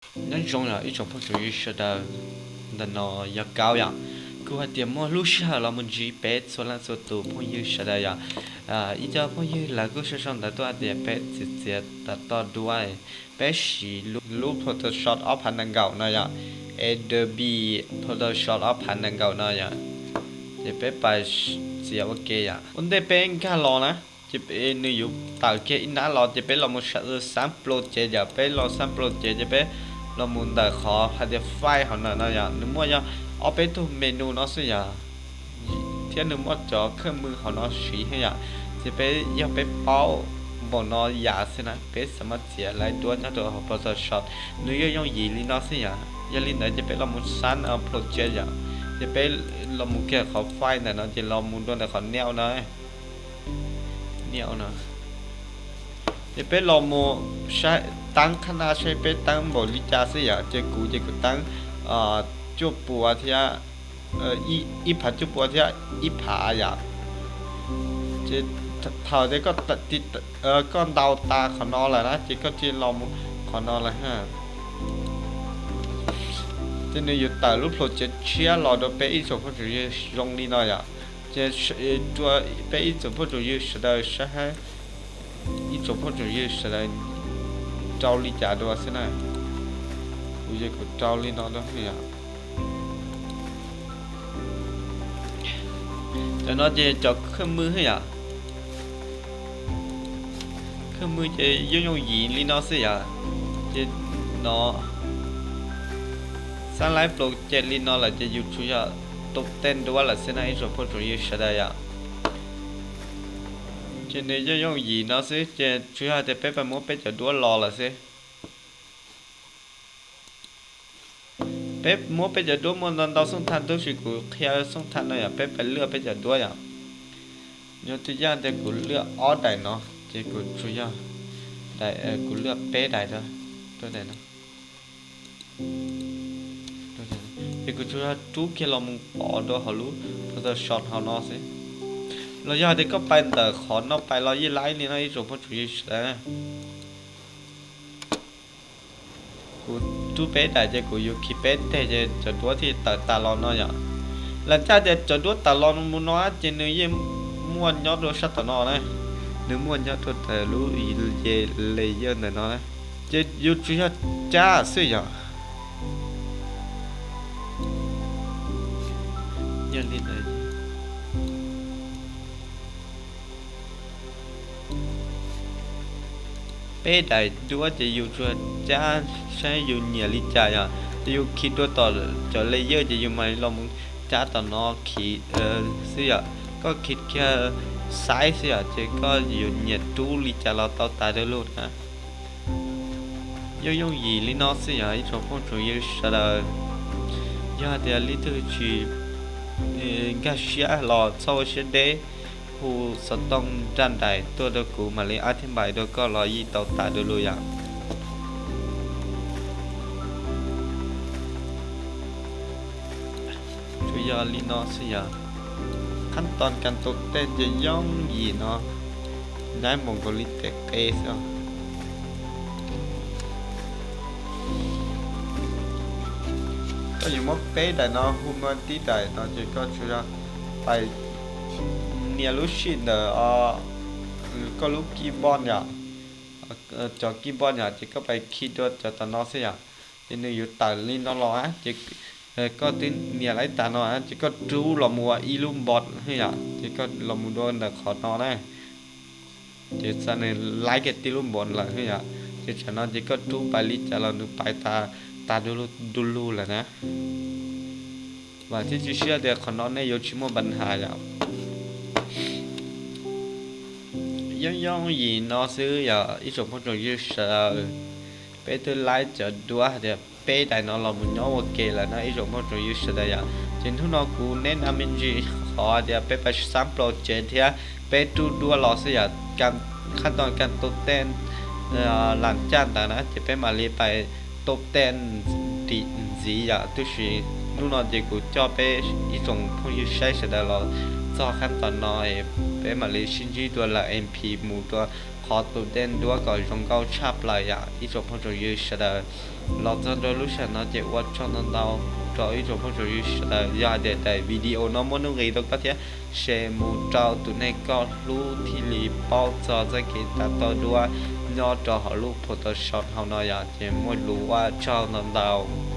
Nyob zoo yog ib tsoom phooj tsoom ywg sawv daws, ntawm no yog Kaub yom. Kuv hais tias muaj lub sij hawm los mus ntsib peb txhua leej txhua tus phooj ywg sawv daws yom. Ib co phooj ywg lawv kuj sau sau ntawv tuaj hais tias peb txiav txiav tas toj duab, peb siv lub Photoshop ob phav nees nkaum no yom, Adobe Photoshop ob phav nees nkaum no yom. Ces peb pais txiav ua ke yom. Ua ntej peb nkag los na, ces nws yuav tawm kiag ib nab los ces peb los mus sample ces yom, peb los sample ces ces peb los mus ntawm qhov hais tias file hauv ntawm no yom, nws muaj yog ob peb tug menu no xwb yom, thiab nws muaj cov khawj mws hauv no siv thiab yom. Ces peb, yog peb paub npaum no yam xwb na, peb xav mas txiav lawv duab nyob rau hauv Photoshop, nws yeej yooj yim li no xwb yom. Yog li ntawd ces peb los mus sab project yom, ces peb los mus kiag qhov file ntawm no ces los mus dua ntawm qhov new no, new no. Ces peb los mus saib teeb qhab naj saib peb teeb npaum li cas xwb yom. Ces kuv ces kuv teeb cuaj puas thiab, ib phav cuaj puas thiab ib phav yom. Ces thaum tias koj ntaus tas qhov no lawm na ces koj cia los mus qhov no lawm ha. Ces nws yuav tawm lub project tshiab los rau peb ib tsoom phooj tsoom ywg zoo li no yom. Ces peb ib tsoom phooj tsoom ywg sawv daws saib, ib tsoom phooj tsoom ywg sawv daws rau li cas dua xwb na. Kuv ces kuv rau li no dua yom. Cov no ces cov khawj mws yom. Khawj mws ces yooj yooj yim li no xwb yom. Ces no xab laib project li no lawm ces yus tsuas yog tus tej duab lawm xwb na ib tsoom phooj tsoom ywg sawv daws yom. Ces nws yooj yooj yim no xwb ces tsuas yog tias peb pais muab peb cov duab los lawm xwb. Peb muab peb cov duab muaj ntau ntau xooj tha, tab sis kuv qhia xooj tha no yom, peb pais lwaj peb cov duab yom. Yog tus yaj tias kuv lwaj ob daim no, ces kuv tsuas yog, kuv lwaj peb daim, ces kuv tsuas yog rub kiag los mus pov rau hauv lub Photoshop hauv no xwb. Los yog hais tias koj pais ntawm qhov no pais los yeej laib li no ib tsoom phooj tsoom ywg sawv daws. Kuv rub peb daim ces kuv yuav khi peb teg ces cov duab thiaj tawm tas los no yom. Lam caj tias cov duab tawm los mus no ces nws yeej muaj nyob rau sab tom no na. Nws muaj nyob rau lub layer ntawm no na. Ces yus tsuas yog cab xwb yom. Peb daim duab ces yus tsuas cab saib yus nyiam li cas yom. Ces yus khi dua tom cov layer ces yus mam li los mus cab tom no khi xwb yom. Koj khi kiag size xwb yom, ces koj yuav nyiam rub li cas los tau tas dua lug na. Yooj yooj yim li no xwb yom ib tsoom phooj tsoom ywg sawv daws. Yog hais tias leej twg tsis nkag siab los txhob ua siab deb, hu xov tooj nraj nraim tuaj rau kuv mam li ab thib npais rau koj los yeej tau tas dua lug yom. Tsuas yog li no xwb yom. Khab toos kas tus tej ces yooj yim no, nyaib mus nkaus li tej qe xwb. Koj yuav muab peb daim no hu ua tib daim no ces koj tsuas yog pais nias lub sij ntawm koj lub keyboard yom, cov keyboard yom, ces koj pais khi dua cov tom no xwb yom. Ces nws yuav tawm li no los ces koj twb nias laib tas no ces koj rub los mus ua ib lub npos yom, ces koj los mus dua ntawm qhov no na. Ces txawm nws laib kiag tib lub npos lawm yom, ces tsam no ces koj rub pais li cas los nws pais tas du lug lawm na. Vam thiab cia siab tias qhov no nej yuav tsis muaj npa has yom. Yooj yooj yim no xwb yom ib tsoom phooj tsoom ywg sawv daws. Peb twb laib cov duab hais tias peb daim no los mus nyob ua ke lawm no ib tsoom phooj tsoom ywg sawv daws yom. Ces hnub no kuv neb na me ntsis qhov tias peb pais xab nplos cev thiab peb rub duab los xwb yom. Qhab toos kas tus tej lam caj ntawd na ces peb mam li pais tus tej dim ntxiv yom. Tab sis hnub no ces kuv coj peb ib tsoom phooj ywg saib sawv daws los txog qhab tom no, peb mam li sib ntsib dua lawm M P mus rau qhov tus dej ntuab kom zoo nkauj tshaj plaws yom ib tsoom phooj tsoom ywg sawv daws. Los txog rau lub sij hawm no ces ua tsaug ntau ntau rau ib tsoom phooj tsoom ywg sawv daws. Yog hais tias daim video no muaj nuj nqis rau koj thiab, share mus rau tus neeg koj hlub thiaj li paub txog txoj kev tav toj duab nyob rau hauv lub Photoshop hauv no yom. Ces muaj lus ua tsaug ntau ntau.